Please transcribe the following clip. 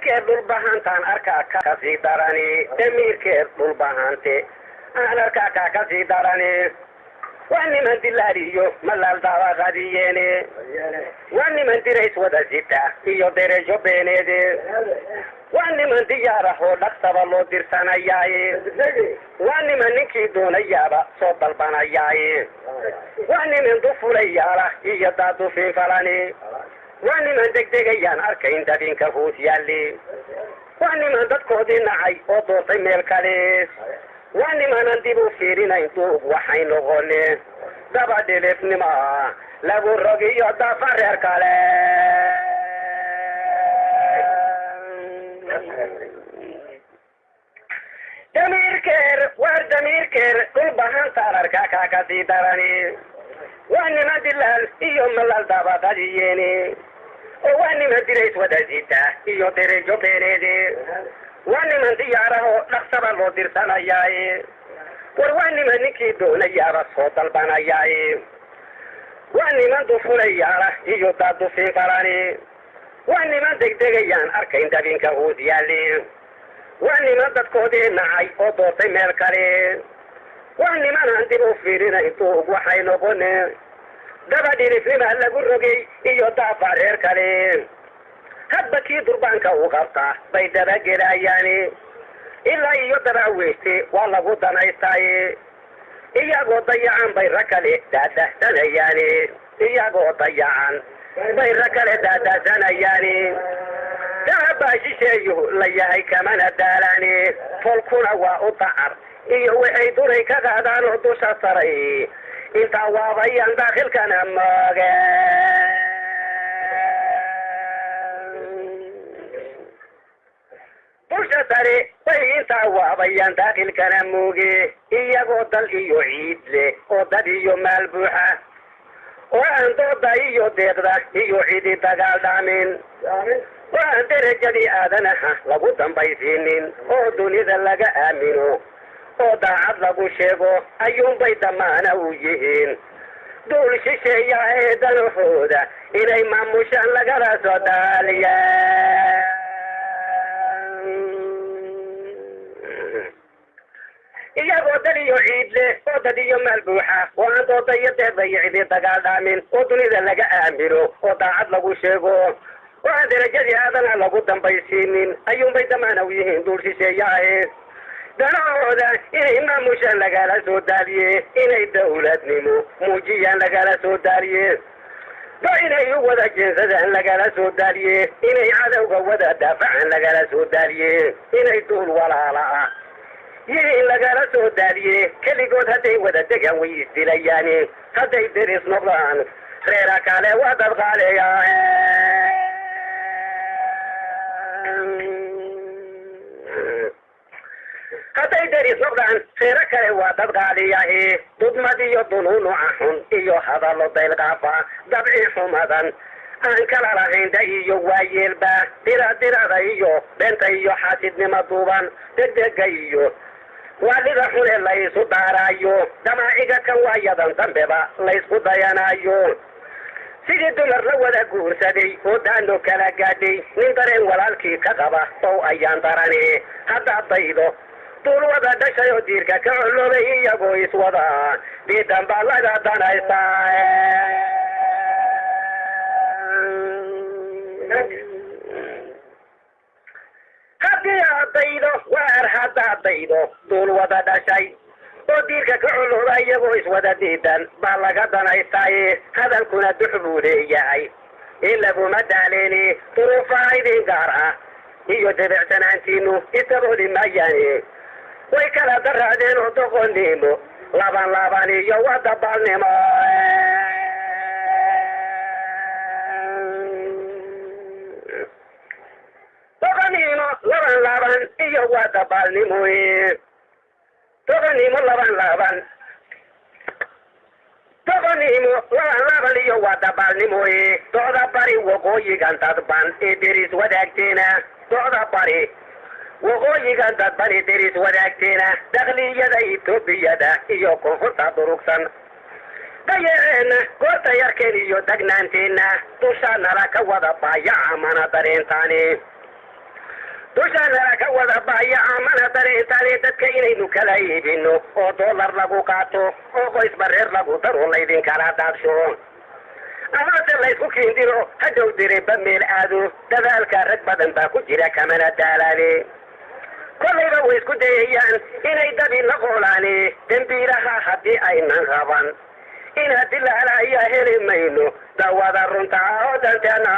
Damiirkeed dhulbahantaan arkaa kasii darani, damiirkeed dhulbahante aan arkaa kaa kasii darani. Waa niman dilaaliyo malaal daabaqadiyeene, waa niman dirays wada sita iyo derejo beeneede, waa niman diyaarahoo dhaqsaba loo dirsanayaaye, waa niman ninkii doonayaaba soo dalbanayaaye, waa niman dufulayaala iyo daadufiin falani, waa niman degdegayaan arkayn dabinka hoos yaalli, waa niman dadkoodii nacay oo doortay meel kale, waa nimanan dib u fiirinayn duug waxay noqone, daba dhilifnima lagu rogiyo dafa reer kale. Damiirkeer waar damiirkeer dhulbahantaan arkaa kaa kasii darani. Waa niman dilaal iyo malaal dabaqadiyeene, oo waa niman dirays wada sita iyo derejo beeneede, waa niman diyaarahoo dhaqsaba loo dirsanayaaye, war waa niman ninkii doonayaaba soo dalbanayaaye, waa niman dufulayaala iyo daadufiin falani, waa niman degdegayaan arkayn dabinka hoos yaalli, waa niman dadkoodii nacay oo doortay meel kale, waa niman aan dib u fiirinayn duug waxay noqone, daba dhilifnima lagu rogay iyo daafa reer kale. Hadba kii durbaanka u qabta bay dabagelayaani, ilaa iyo dabaweyste waa lagu danaystaaye, iyagoo dayacan bay rag kale daadahsanayaani, iyagoo dayacan bay rag kale daadahsanayaani. Dahabaa shisheeyuhu la yahay kamana daalaani, tolkuna waa u dacar iyo waxay duray ka qaadaan oo dusha saray, intaa waabayaan daakhilkana mooge. Dusha sare bay intaa waabayaan daakhilkana mooge, iyagoo dal iyo ciid leh oo dad iyo maal buuxa, oo aan dooda iyo deeqda iyo cidi dagaal dhaamin, oo aan derajadii aadanaha lagu dambaysiinin, oo dunida laga aamino oo daacad lagu sheego ayuunbay damaana u yihiin. Duul shisheeya ee danahooda inay maamushaan lagala soo daaliya. Iyagoo dal iyo ciid leh oo dad iyo maal buuxa, oo aan dooda iyo deeqda iyo cidi dagaal dhaamin, oo dunida laga aamino oo daacad lagu sheego, oo aan derajadii aadana lagu dambaysiinin ayuunbay damaana u yihiin. Duul shisheeyahe danahooda inay maamushaan lagala soo daaliye, inay dawladnimo muujiyaan lagala soo daaliye, ba inay u wada jeensadaan lagala soo daaliye, inay cadowga wada daafacaan lagala soo daaliye, inay duul walaala ah yihiin lagala soo daaliye. Keligood hadday wada degaan way isdilayaani, hadday deris noqdaan reera kale waa dadqaaleya. Hadday deris noqdaan reero kale waa dad qaaliyahi. Dudmad iyo dunuunuca xun iyo hadallo daylqaafa, dabci xumadan aan kala lahayn da iyo waayeelba, dira dirada iyo beenta iyo xaasidnima duuban, degdega iyo waalida xune laysu daaraayo, damaaciga kan waayadan dambeba laysku dayanaayo, sidii dumar la wada guursaday oo daano kala gaadhay, nin dareen walaalkii ka qaba ow ayaan darane. Haddaad daydo duul wada dhashay oo diirka ka coloobay iyagoo iswada diidan baa laga danaystaa. Haddii aad daydo waar, haddaad daydo duul wada dhashay oo diirka ka colooba iyagoo iswada diidan baa laga danaystaaye, hadalkuna dux buu leeyahay in laguma daaleeni. Duruufaha idin gaar ah iyo debecsanaantiinu isabooli maayaane, way kala daraadeen oo doqonnimo laban laban iyo wadabaalnimo. Doqonnimo laban laban iyo wadabaalnimo, doqonnimo laban laban, doqonnimo laban laban iyo wadabaalnimo. Docda bari waqooyigan dadban ee deris wadaagteena, docda bari waqooyigan dadban ee deris wadaagteena, dakliyada Etoobiyada iyo koonfurta durugsan, dayaceena goorta yarkeen iyo degnaanteenna, dusha nala ka wada baayaca mana dareentaani. Dushaanala ka wada baaya amana dareentaane dadka inaynu kala iibino oo doolar lagu qaato oo qoys bareer lagu daro laydinkala daadsho, amase laysku kiindiro hadhow direba meel aado. Dadaalka rag badan baa ku jira kamana daalaane, kollayba way isku dayayaan inay dabi la qoolaane. Dembiilaha haddii aynan qaban inaad dilaala ayaa heli mayno dawada runta oo danteena.